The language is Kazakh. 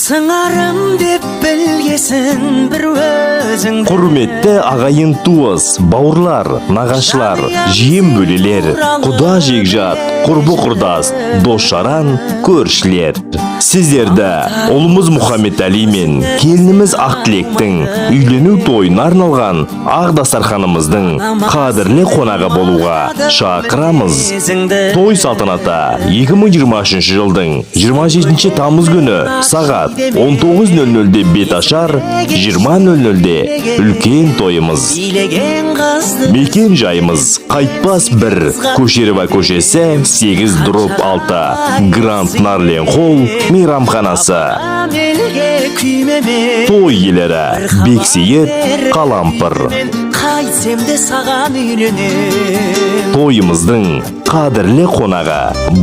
Сыңарым деп білгесін бір өзіңді. Құрметті ағайын туыс, бауырлар, нағашылар, жиен бөлелер, құда жекжат, құрбы құрдас, дос жаран, көршілер. Сіздерді ұлымыз Мұхаммед Әли мен келініміз Ақтілектің үйлену тойына арналған ақ дастарханымыздың қадірлі қонағы болуға шақырамыз. Той салтанаты 2023 жылдың 27 тамыз күні сағат 19.00-де бет ашар, 20.00-де үлкен тойымыз. Билеген қызды. Мекен жайымыз: Қайтпас бір Көшерова көшесі, 8/6, Гранд Нарлен Холл мейрамханасы. Елге күймеме. Той иелері: Бексейіт Қалампыр. Қайтсем де саған үйленем. Тойымыздың қадірлі қонағы.